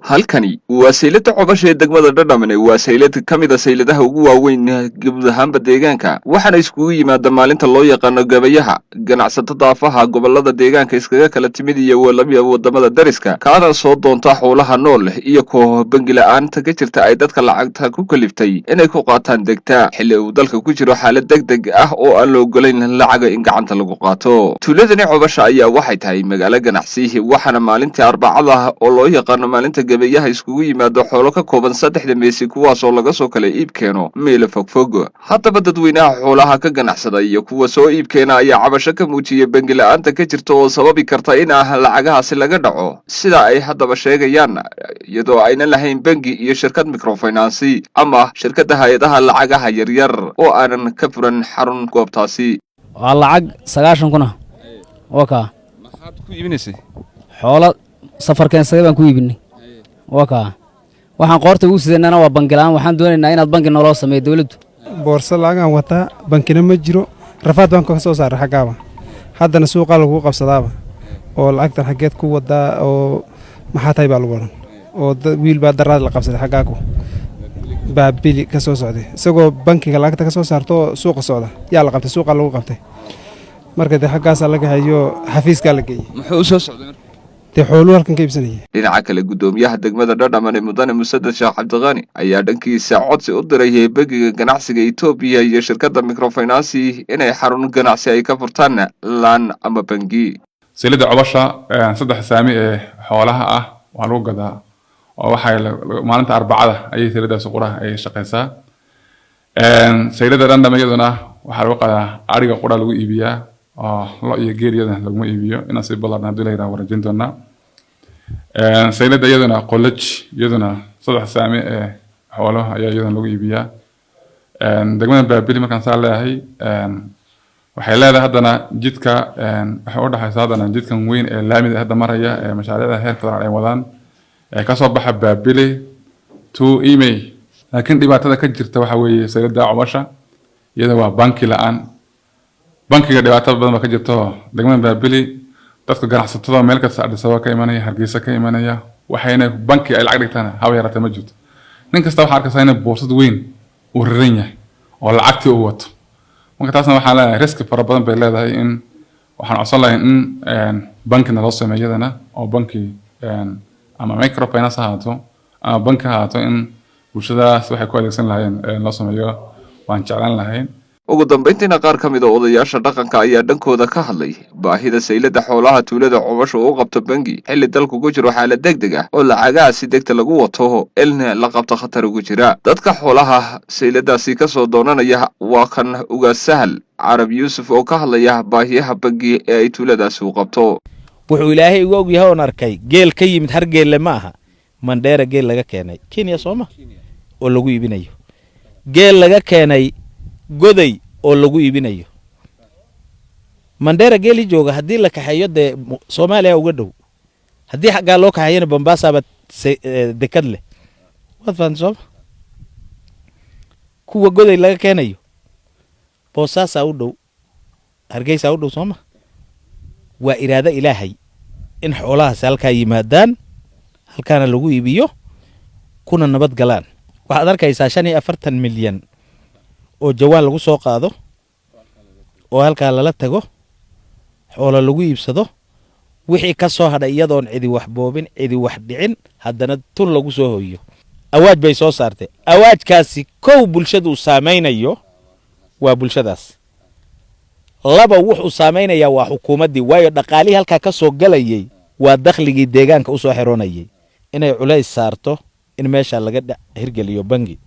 Halkani waa saylada Cobasha ee degmada Dhadhamane. Waa saylad ka mid a sayladaha ugu waaweyn guud ahaanba deegaanka, waxaana iskugu yimaada maalinta loo yaqaano gabayaha ganacsato daafaha gobolada deegaanka iskaga kala timid iyo wadamada dariska, kaana soo doonta xoolaha nool iyo koox bangi la-aanta ka jirta ay dadka lacagta ku kaliftay inay ku qaataan degta, xilli uu dalka ku jiro xaalad deg deg ah oo aan la ogolayn lacaga in gacanta lagu qaato. Tuuladani Cobasha ayaa waxay tahay magaalo ganacsi, waxaana maalintii Arbacada oo loo yaqaano maalinta gabayaha iskugu yimaado xoolo ka kooban saddexda meesi, kuwaasoo laga soo kala iib keeno meelo fogfog. Haddaba dadweynaha xoolaha ka ganacsada iyo kuwa soo iib keena ayaa cabasho ka muujiyey bangi la-aanta ka jirta oo sababi karta in ah lacagahaasi laga dhaco, sida ay haddaba sheegayaan, iyadoo aynan lahayn bangi iyo shirkad microfinance ama shirkadda hay-adaha lacagaha yaryar oo aanan ka furan xarun goobtaasi. Waa lacag 90,000 ah waa kaa. Maxaad ku iibinaysay? Xoolo safar keensaday baan ku iibinay, waa kaa. Waxaan qoorta ugu sidanana waa bangi la'aan. Waxaan doonaynaa inaad bangi nooloo sameeyo dowladdu. Boorso lacagaan wataa, bankina ma jiro. Rafaad baan ka soo saaray xaggaaba, haddana suuqaa lagu qabsadaaba oo lacagtan xaggeed ku wadaa oo maxaa tahay baa lagu odhan oo wiil baa daraad la qabsaday xaggaaku Baabili ka soo socday, isagoo bankiga lacagta ka soo saarto oo suuqa socda yaa la qabtay, suuqaa lagu qabtay. Marka dee xaggaasaa laga hayo, xafiiskaa la geeyey. Muxuu u soo socday marka? Dee xooluu halkan ka iibsanayay. Dhinaca kale, guddoomiyaha degmada Dhadhamane, mudane Musadad Sheekh Cabdiqani, ayaa dhankiisa codsi u diray bangiga ganacsiga Etoobiya iyo shirkadda microfinance inay xarun ganacsi ay ka furtaan laan ama bangi. Saylada Cobasha saddex saami ee xoolaha ah waa lagu gadaa oo waxay maalinta Arbacada ayay sayladaasi quraha ay shaqeysaa. Saylada Dhandham iyaduna waxaa lagu qadaa ariga qura lagu iibiyaa oo lo iyo geel iyadana laguma iibiyo. Inaan si ballarna haddii la yidhaha warajin doonaa. Saylada iyaduna Qolaj iyaduna saddex saami ee xoolaha ayaa iyadana lagu iibiyaa. Degmada Baabili markaan saa leeyahay, waxay leedahay haddana jidka, waxay u dhexaysa haddana jidkan weyn ee laamida hadda maraya ee mashaariicda heer federaal ay wadaan ee kasoo baxa Baabili to Emay. Laakiin dhibaatada ka jirta waxa weeye saylada Cobasha iyada waa banki la-aan. Bankiga dhibaato badan baa ka jirto degmada Baabili. Dadka ganacsatada meel kasta, Addis Ababa ka imanaya, Hargeysa ka imanaya, waxayna banki ay lacag dhigtaan haba yaraatee ma jirto. Nin kasta waxaa arkaysaa inay boorsad weyn uu raran yahay oo lacagtii uu wato. Marka taasna waxaan leeyahay risk fara badan bay leedahay. In waxaan codsan lahay in bankina loo sameeyo iyadana oo banki ama microfinance ha ahaato ama banki ha ahaato, in bulshadaas waxay ku adeegsan lahaayeen loo sameeyo waan jeclaan lahayn. Ugu dambayntiina, qaar ka mid a odayaasha dhaqanka ayaa dhankooda ka hadlay baahida saylada xoolaha tuulada Cobasha u qabto bangi, xilli dalku ku jiro xaalad deg deg ah oo lacagaha si degta lagu wato ilna la qabto khatar ugu jira dadka xoolaha sayladaasi kasoo doonanaya. Waa kan Ugaas Sahal Carab Yuusuf oo ka hadlaya baahiyaha bangi ee ay tuuladaasi u qabto. Wuxuu Ilaahay igu og yahay oon arkay geel ka yimid Hargeelle, ma aha, Mandheera, geel laga keenay Kenya sooma oo lagu iibinayo, geel laga keenay Goday oo lagu iibinayo Mandheera. Geeli jooga haddii la kaxeeyo dee Soomaaliya uga dhow, haddii xaggaa loo kaxeeyana Bambaasaba dekad leh, waad fahamta sooma? Kuwa Goday laga keenayo Boosaasaa u dhow, Hargeysaa u dhow sooma? Waa iraado Ilaahay in xoolahaasi halkaa yimaadaan, halkaana lagu iibiyo kuna nabad galaan. Waxaad arkaysaa 45 milyan oo jawaan lagu soo qaado oo halkaa lala tago, xoolo lagu iibsado, wixii ka soo hadhay iyadoon cidi wax boobin, cidi wax dhicin, haddana tun lagu soo hoyo. Awaaj bay soo saartay. Awaajkaasi kow bulshaduu saamaynayo waa bulshadaas. Laba, wuxuu saamaynayaa waa xukuumaddii, waayo dhaqaalihii halkaa ka soo galayay waa dakhligii deegaanka usoo xiroonayay. Inay culays saarto in meesha laga hirgeliyo bangi.